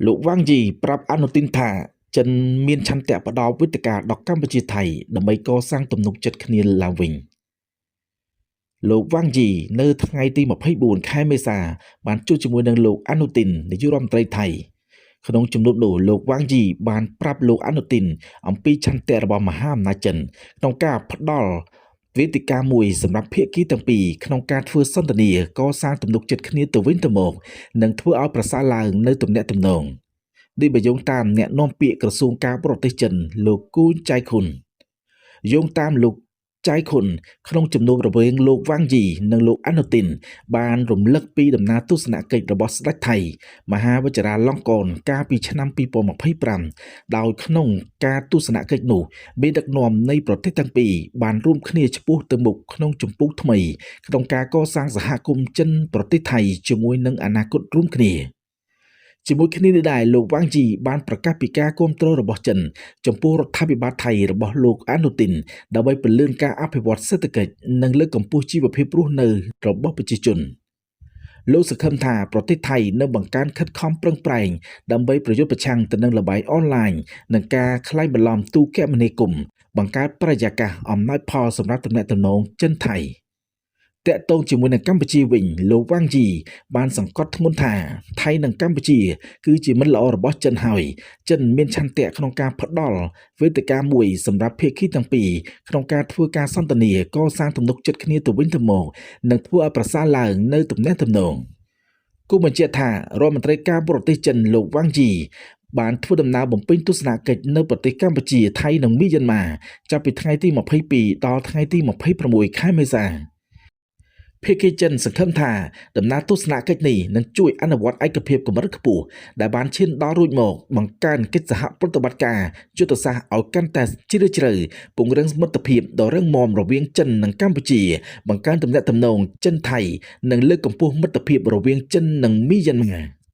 លោកវ៉ាងយីប្រាប់អានុទីនថាចិនមានឆន្ទៈផ្ដល់វេទិកាដល់កម្ពុជាថៃដើម្បីកសាងទំនុកចិត្តគ្នាឡើងវិញលោកវ៉ាងយីនៅថ្ងៃទី24ខែមេសាបានជួបជាមួយនឹងលោកអានុទីននាយករដ្ឋមន្ត្រីថៃក្នុងជំនួបនោះលោកវ៉ាងយីបានប្រាប់លោកអានុទីនអំពីឆន្ទៈរបស់មហាអំណាចចិនក្នុងការផ្ដល់វេទិកាមួយសម្រាប់ភាគីទាំងពីរក្នុងការធ្វើសន្ទនាកសាងទំនុកចិត្តគ្នាទៅវិញទៅមកនិងធ្វើឲ្យប្រសើរឡើងនៅទំនាក់ទំនងនេះបើយោងតាមអ្នកនាំពាក្យក្រសួងការបរទេសចិនលោកគូនចៃខុនយោងតាមលោកចៃខុនក្នុងជំនួបរវាងលោកវ៉ាងយីនិងលោកអានុទីនបានរំលឹកពីដំណើរទស្សនកិច្ចរបស់ស្ដេចថៃមហាវជ្រាលង្កនកាលពីឆ្នាំ2025ដោយក្នុងការទស្សនកិច្ចនោះមេដឹកនាំនៃប្រទេសទាំងពីរបានរួមគ្នាឆ្ពោះទៅមុខក្នុងជំពូកថ្មីក្នុងការកសាងសហគមន៍ចិនប្រទេសថៃជាមួយនឹងអនាគតរួមគ្នាជាមួយគ្នានេះដែរលោកវ៉ាងជីបានប្រកាសពីការគាំទ្ររបស់ចិនចំពោះរដ្ឋាភិបាលថៃរបស់លោកអានុទីនដើម្បីពន្លឿនការអភិវឌ្ឍសេដ្ឋកិច្ចនិងលើកកម្ពស់ជីវភាពរស់នៅរបស់ប្រជាជនលោកសង្ឃឹមថាប្រទេសថៃនឹងបង្កើនខិតខំប្រឹងប្រែងដើម្បីប្រយុទ្ធប្រឆាំងទៅនឹងល្បែងអនឡាញនិងការក្លែងបន្លំទូរគមនាគមន៍បង្កើតបរិយាកាសអំណោយផលសម្រាប់ទំនាក់ទំនងចិនថៃតាក់ទងជាមួយនឹងកម្ពុជាវិញលោកវ៉ាងយីបានសង្កត់ធ្ងន់ថាថៃនិងកម្ពុជាគឺជាមិត្តល្អរបស់ចិនហើយចិនមានឆន្ទៈក្នុងការផ្ដល់វេទិកាមួយសម្រាប់ភាគីទាំងពីរក្នុងការធ្វើការសន្ទនាកសាងទំនុកចិត្តគ្នាទៅវិញទៅមកនិងធ្វើឲ្យប្រសើរឡើងនៅទំនាក់ទំនងគូបញ្ជាក់ថារដ្ឋមន្ត្រីការបរទេសចិនលោកវ៉ាងយីបានធ្វើដំណើរបំពេញទស្សនកិច្ចនៅប្រទេសកម្ពុជាថៃនិងមីយ៉ាន់ម៉ាចាប់ពីថ្ងៃទី22ដល់ថ្ងៃទី26ខែមេសាភាគីចិនសង្ឃឹមថាដំណើរទស្សនកិច្ចនេះនឹងជួយអនុវត្តឯកភាពកម្រិតខ្ពស់ដែលបានឈានដល់រួចមកបង្កើនកិច្ចសហប្រតិបត្តិការយុទ្ធសាស្ត្រឲ្យកាន់តែជ្រាលជ្រៅពង្រឹងមិត្តភាពដ៏រឹងមាំរវាងចិននិងកម្ពុជាបង្កើនទំនាក់ទំនងចិនថៃនិងលើកកម្ពស់មិត្តភាពរវាងចិននិងមីយ៉ាន់ម៉ា។